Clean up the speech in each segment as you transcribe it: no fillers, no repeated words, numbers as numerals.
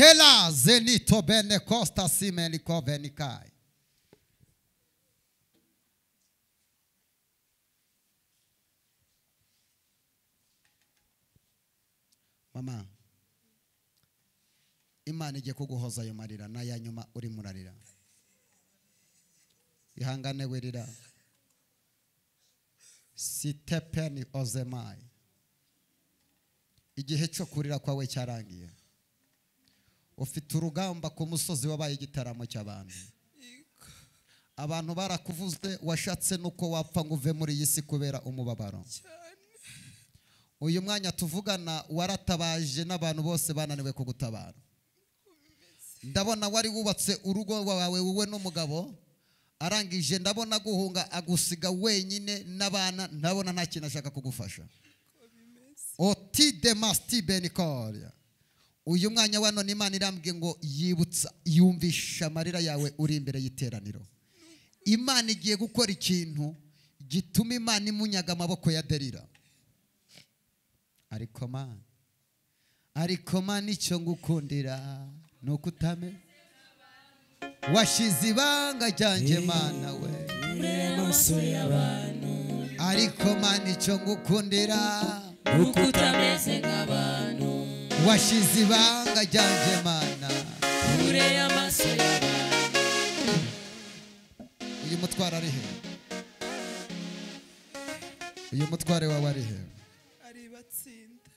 Kela zenito bene costa simeliko venikai. Mama, Imana igiye kuguhoza ayo marira n'aya nyuma uri murarira. Ihangane wirira. Sitepeni ozemai. Igihe cyo kurira kwawe cyarangiye. Ufite urugamba ku musozi wabaye igitaramo cy'abantu. Abantu barakuvuze washatse nuko wapfa ngo uve muri iyi si kubera umubabaro. Uyu mwanya tuvugana waratabaje n'abantu bose bananiwe kugutabara. Ndabona wari wubatse urugo rwawe wowe n'umugabo, arangije ndabona guhunga agusiga wenyine n'abana, ndabona nta kintu ashaka kugufasha. Oti demasti benikoria. Uyu mwanya wa none Imana irambwiye ngo yibutsa yumvisha amarira yawe uri imbere y'iteraniro. Imana igiye gukora ikintu gituma Imana imunyaga amaboko ya Delila. Ariko man icyo ngukundira nuko utame washize ibanga ryanjye Mana we. Ariko man icyo ngukundira nuko utameze nk'abantu. Washize ibanga ryanjye Mana kure y'amaso y'abantu. Uyu mutware ari he? Uyu mutware wawe ari he? Ari batsinda.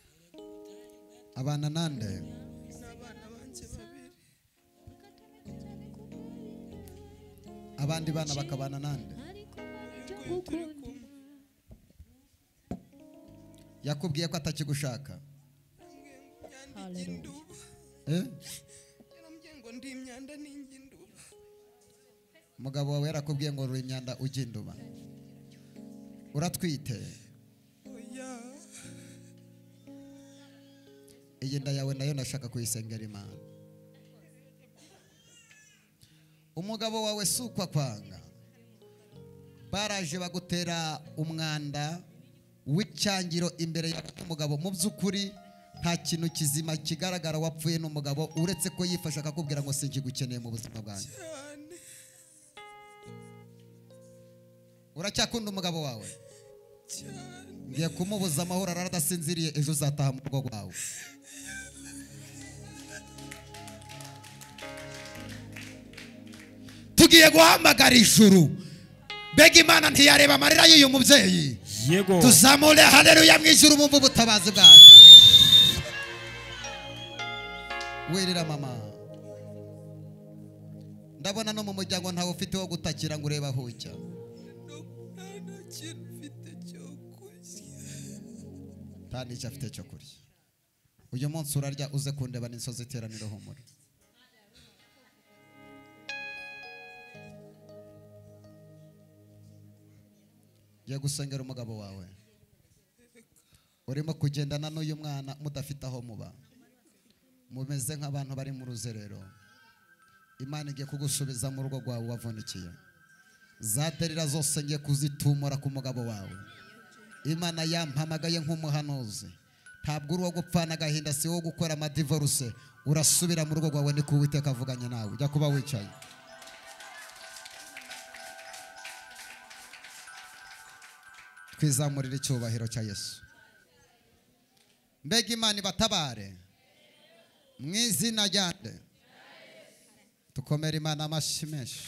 Abana nande? N'abana banje babiri. Abandi bana bakabana nande? Yakubwiye ko atakigushaka. Umugabo wawe yarakubwiye ngo uri imyanda ujya induba. Uratwite? Iyi nda yawe nayo nashaka kuyisengera Imana. Umugabo wawe sukwa kwanga. Baraje bagutera umwanda w'icyangiro imbere y'umugabo. Mu by'ukuri nta kintu kizima kigaragara wapfuye n'umugabo uretse ko yifasha akakubwira ngo sinkigukeneye mu buzima bwanjye. Uracyakunda umugabo wawe? Ngiye kumubuza amahoro aradasinziriye, ejo uzataha mu rugo rwawe. Tugiye guhamagara ijuru. Mbega Imana ntiyareba amarira y'uyu mubyeyi. Yego. Tuzamure haleluya mu ijuru bumva ubutabazi bwawe. Wirira mama. Ndabona no mu muryango ntawe ufite wo gutakira ngo urebe aho ujya. Nta n'icyo afite cyo kurya. Uyu munsi urarya uze kundeba n'insozi iteraniro humura. Ngiye gusengera umugabo wawe. Urimo kugendana n'uyu mwana mudafite aho muba. Mumeze nk'abantu bari mu ruzerero. Imana igiye kugusubiza mu rugo rwawe wavunikiye. Za Delila zose ngiye kuzitumura ku mugabo wawe. Imana yampamagaye nk'umuhanuzi. Ntabwo uri uwo gupfana agahinda, si wo gukora amadivorce. Urasubira mu rugo rwawe niko Uwiteka avuganye nawe. Ujya kuba wicaye. Twizamurire icyubahiro cya Yesu. Mbega Imana ibatabare mu izina ryande. Tukomere Imana amashyi menshi.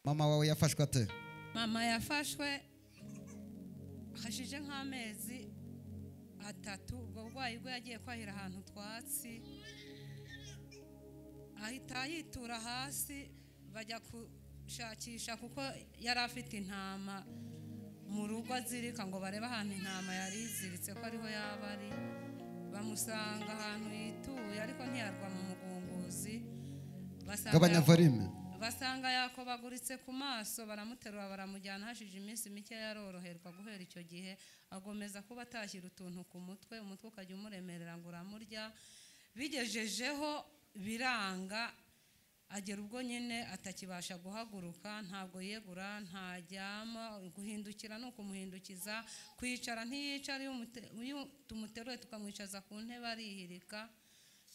Mama wawe yafashwe ate? Mama yafashwe hashije nk'amezi 3, ubwo burwayi bwe yagiye kwahira ahantu twatsi, ahita yitura hasi, bajya gushakisha kuko yari afite intama mu rugo azirika ngo barebe ahantu intama yari iziritse ko ariho yaba ari. Bamusanga ahantu yituye ariko ntiyarwa mu mugunguzi. Gabanya volume. Basanga yakobaguritse ku maso, baramuterura baramujyana. Hashije iminsi mike yaroroherwa. Guhera icyo gihe agomeza kuba atashyira utuntu ku mutwe, umutwe ukajya umuremerera ngo uramurya. Bigejejeho biranga, Agera ubwo nyine atakibasha guhaguruka, ntabwo yegura, ntajyama, guhindukira no kumuhindukiza, kwicara ntiyicara, iyo tumuteruye tukamwicaza ku ntebe arihirika,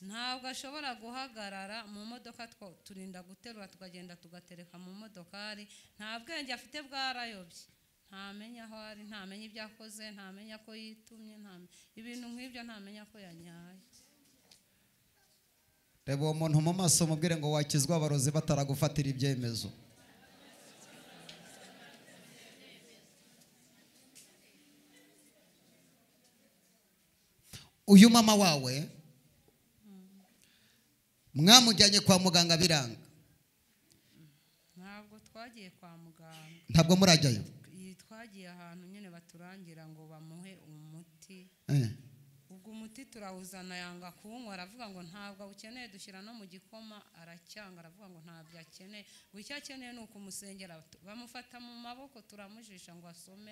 ntabwo ashobora guhagarara mu modoka, turinda guterura tukagenda tugatereka mu modokari, nta bwenge afite bwarayobye, ntamenya aho ari, ntamenya ibyo akoze, ntamenya ko yitumye, ibintu nk'ibyo ntamenya ko yanyaye. Reba uwo muntu mu maso mubwire ngo wakizwa abarozi bataragufatira ibyemezo. Uyu mama wawe mwamujyanye kwa muganga biranga? Ntabwo twagiye kwa muganga. Ntabwo murajyayo? Twagiye ahantu nyine baturangira ngo bamuhe umuti. Ubwo umuti turawuzana yanga kuwunywa, aravuga ngo ntabwo awukeneye, dushyira no mu gikoma aracyanga, aravuga ngo ntabyo akeneye, ngo icyo akeneye ni ukumusengera. Bamufata mu maboko turamujisha ngo asome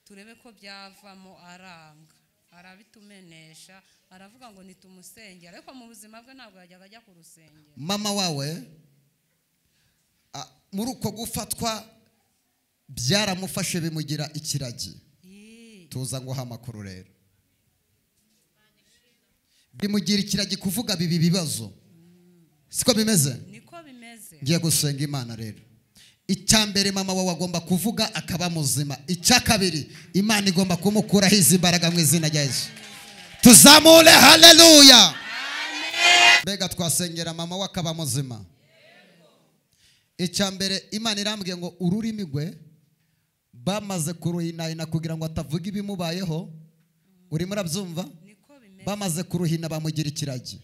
turebe ko byavamo, aranga, arabitumenesha, aravuga ngo nitumusengera, ariko mu buzima bwe ntabwo yajyaga ajya ku rusengero. Mama wawe muri uko gufatwa byaramufashe bimugira ikiragi. Tuza ngo amakuru rero bimugira ikiragi kuvuga bibi bibazo. Siko bimeze? Niko bimeze. Ngiye gusenga Imana rero. Icya mbere mama wawe agomba kuvuga akaba muzima. Icya kabiri Imana igomba kumukuraho izi mbaraga mu izina rya Yesu. Tuzamure haleluya. Mbega twasengera mama we akaba muzima. Icya mbere Imana irambwiye ngo ururimi rwe bamaze kuruhinahina kugira ngo atavuga ibimubayeho. Urimo urabyumva? Bamaze kuruhina bamugira ikiragi.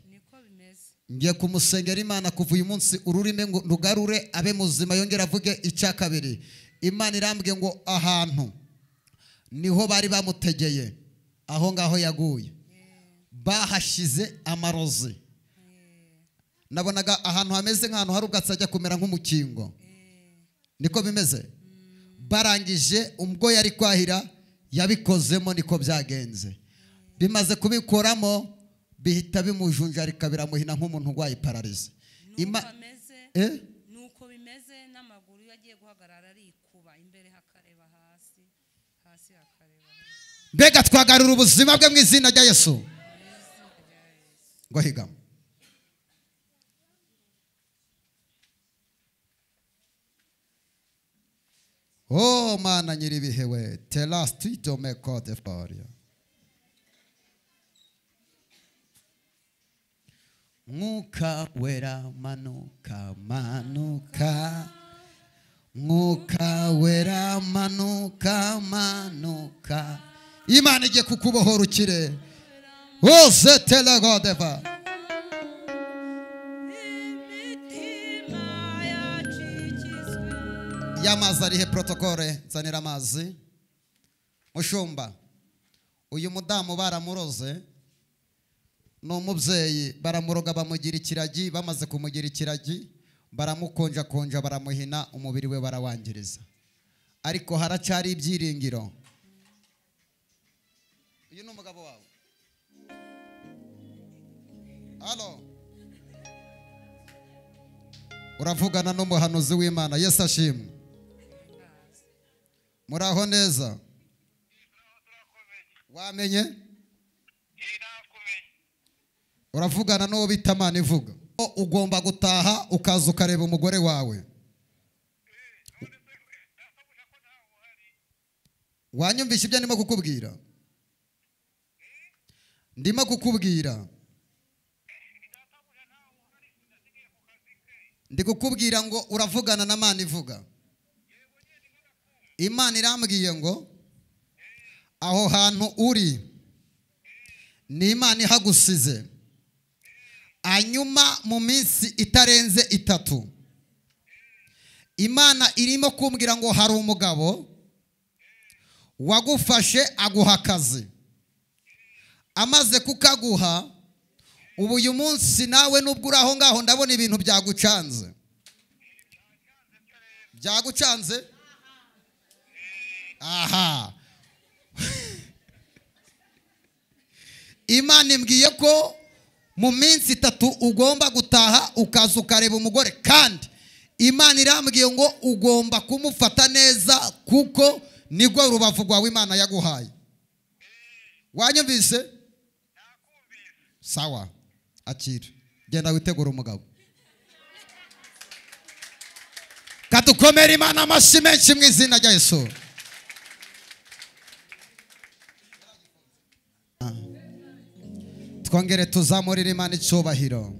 Ngiye kumusengera Imana kuva uyu munsi ururimi ngo rugarure abe muzima yongera avuge. Icya kabiri Imana irambwiye ngo ahantu niho bari bamutegeye aho ngaho yaguye bahashize amarozi. Nabonaga ahantu hameze nk'ahantu hari ubwatsi ajya kumera nk'umukingo. Niko bimeze. Barangije ubwo yari kwahira yabikozemo, niko byagenze. Bimaze kubikoramo bihita bimujunjarika biramuhina nk'umuntu urwaye pararize. Nuko bimeze n'amaguru yagiye guhagarara arikuba imbere hakareba hasi, hasi hakareba. Mbega twagarura ubuzima bwe mu izina rya Yesu. Ngo higamo. Oh mana nyiribihe we telasti dome code faria. Mwuka wera manuka manuka, Mwuka wera manuka manuka. Imana igiye kukubohora ukire. Ose telegodeva. Yamazi arihe protokole, nzanira amazi. Mushumba, uyu mudamu baramuroze, ni umubyeyi, baramuroga bamugira ikiragi, bamaze kumugira ikiragi baramukonja konja baramuhina umubiri we barawangiriza. Ariko haracyari ibyiringiro. Uyu ni umugabo wawe. Halo. Uravugana n'umuhanuzi w'Imana. Yesu ashimwe. Muraho neza? Wamenye? Uravugana n'uwo bita Imana ivuga. Ugomba gutaha ukaza ukareba umugore wawe. Wanyumvisha ibyo ndimo kukubwira? Ndimo kukubwira. Ndi kukubwira ngo uravugana na Imana ivuga. Imana irambwiye ngo aho hantu uri ni Imana ihagusize. Anyuma mu minsi itarenze 3 Imana irimo kumbwira ngo hari umugabo wagufashe aguha akazi. Amaze kukaguha ubu uyu munsi nawe nubwo uri aho ngaho ndabona ibintu byagucanze. Byagucanze? Aha. Imana imbwiye ko Mu minsi 3 ugomba gutaha ukaza ukareba umugore, kandi Imana irambwiye ngo ugomba kumufata neza kuko nigwo rubavu rwawe Imana yaguhaye. Wanyumvise? Sawa, akira, genda witegura umugabo. Katukomera Imana amashyi menshi mu izina rya Yesu. Twongere tuzamurire Imana icyubahiro.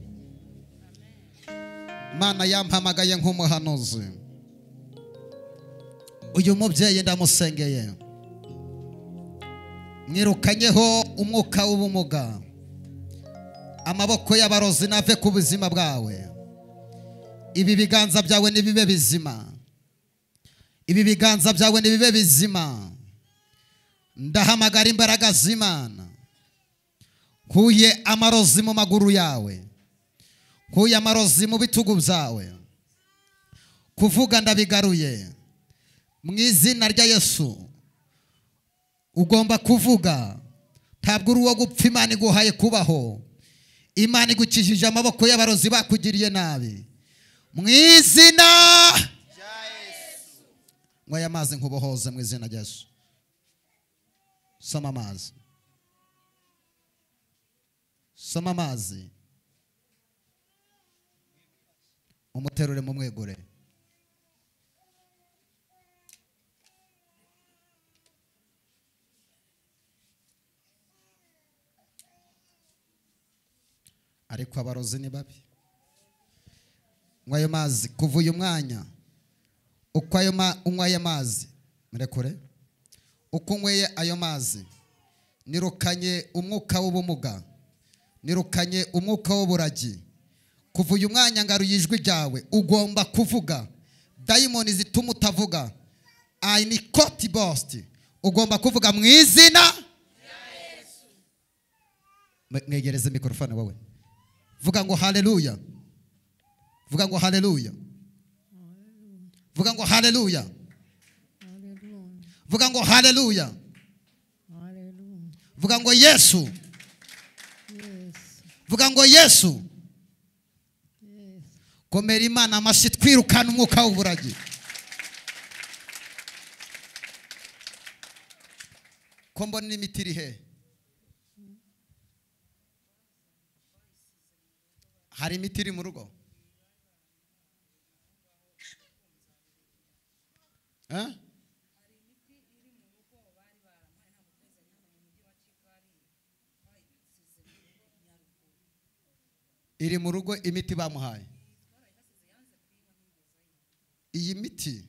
Imana yampamagaye nk'umuhanuzi. Uyu mubyeyi ndamusengeye, mwirukanyeho umwuka w'ubumuga, amaboko y'abarozi nave ku buzima bwawe. Ibi biganza byawe nibibe bizima, ibi biganza byawe nibibe bizima. Ndahamagara imbaraga z'Imana, nkuye amarozi mu maguru yawe, nkuye amarozi mu bitugu byawe. Kuvuga ndabigaruye mu izina rya Yesu. Ugomba kuvuga, ntabwo uri uwo gupfa. Imana iguhaye kubaho, Imana igukijije amaboko y'abarozi bakugiriye nabi mu izina rya Yesu. Nywa amazi nkubohoze mu izina rya Yesu. Soma amazi, soma amazi, umuterure mu mwegure. Ariko abarozi ni babi. Nywa ayo mazi kuva uyu mwanya. Uko ayo unywa ayo mazi, murekure. Uko unyweye ayo mazi, nirukanye umwuka w'ubumuga, nirukanye umwuka w'uburagi. Kuva uyu mwanya ngaruye ijwi ryawe, ugomba kuvuga. Dayimoni zituma utavuga, ayini koti bosti, ugomba kuvuga mu izina rya Yesu. Mwegereze mikrofone wowe. Vuga ngo haleluya. Vuga ngo haleluya. Vuga ngo haleluya. Vuga ngo haleluya. Vuga ngo Yesu. Vuga ngo Yesu. Komera Imana amashyi, twirukana umwuka w'uburagi. Ko mbona imiti iri he? Hari imiti iri mu rugo? Iri mu rugo imiti bamuhaye. Iyi miti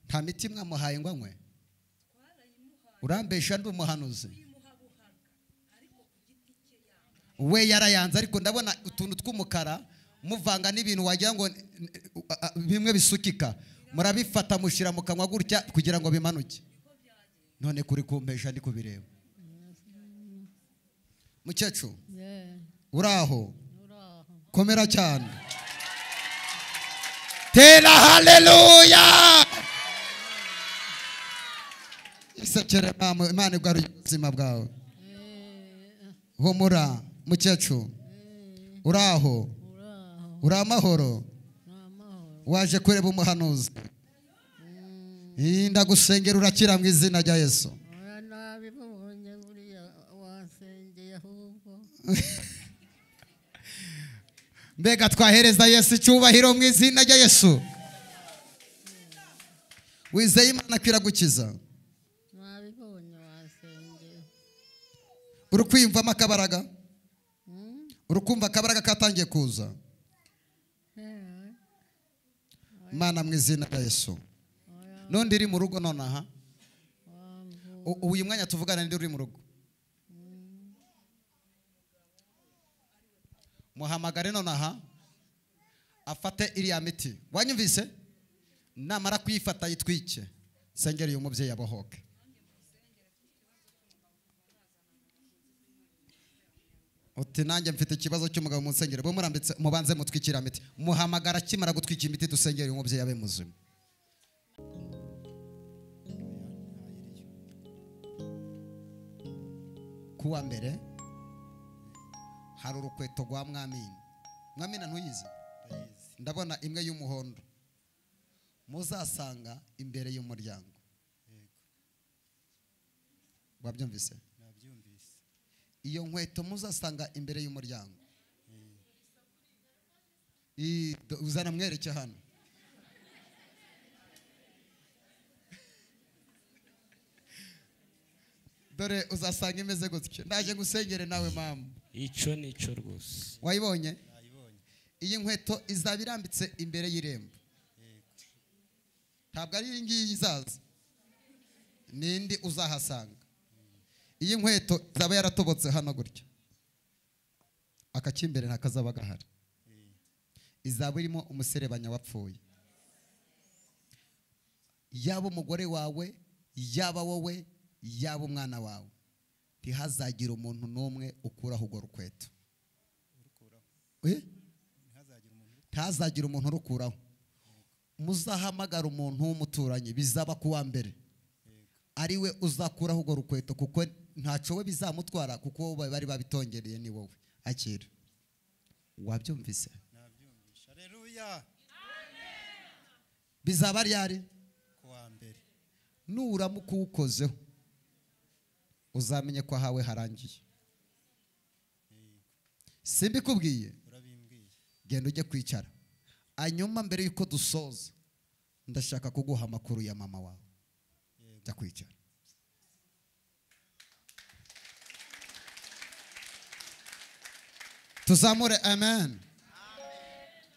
nta miti mwamuhaye ngo anywe? Urambesha ndi umuhanuzi. We yarayanze, ariko ndabona utuntu tw'umukara muvanga n'ibintu wagira ngo bimwe bisukika, murabifata mushira mu kanwa gutya kugira ngo bimanuke. None kuri kumpesha ndi kubireba. Mukecuru, uraho? Komera cyane. Tera haleluya. Isekere mama, Imana igaruye ubuzima bwawe. Humura mukecuru, uraho? Uri amahoro? Waje kureba umuhanuzi. Ndagusengera urakira mu izina rya Yesu. Mbega twahereza Yesu icyubahiro mu izina rya Yesu. Wizeye Imana ko iragukiza? Uri kwiyumvamo akabaraga? Uri kumva akabaraga katangiye kuza? Imana mu izina rya Yesu. N'undi uri mu rugo nonaha? Uyu mwanya tuvugana ndi uri mu rugo? Muhamagare nonaha afate iriya miti. Wanyumvise? Namara kuyifata yitwike. Sengera uyu mubyeyi abohoke. Uti nanjye mfite ikibazo cy'umugabo mu nsengero, bo murambitse mubanze mutwikira imiti. Muhamagara kimara gutwikira imiti dusengera uyu mubyeyi abe muzima. Kuwa mbere hari urukweto rwa Mwamini. Mwamina ntuyizi? Ndabona imwe y'umuhondo muzasanga imbere y'umuryango. Wabyumvise? Nabyumvise. Iyo nkweto muzasanga imbere y'umuryango. Uzana mwereke hano. Dore uzasanga imeze gutya. Ndaje ngusengere nawe mama. Icyo nico rwose. Wayibonye? Nayibonye. Iyi nkweto izaba irambitse imbere y'irembo. Ntabwo ari iyi ngiyi izaza, nindi uzahasanga. Iyi nkweto izaba yaratobotse hano gutya, akakimbere ntakazaba gahari. Izaba irimo umuserebanya wapfuye. Yaba umugore wawe, yaba wowe, yaba umwana wawe, ntihazagira umuntu n'umwe ukuraho urwo rukweto. Ntihazagira umuntu urukuraho. Muzahamagara umuntu w'umuturanyi, bizaba kuwa mbere, ari we uzakuraho urwo rukweto, kuko ntaco we bizamutwara, kuko bari babitongereye ni wowe. Akira. Wabyumvise? Nabyumvise. Haleluya. Bizaba ryari? Kuwa mbere. Nuramuka uwukozeho uzamenye ko ahawe harangiye. Simbikubwiye? Urabimbwiye. Genda ujye kwicara. Anyuma mbere yuko dusoza ndashaka kuguha amakuru ya mama wawe. Jya kwicara. Tuzamure amen.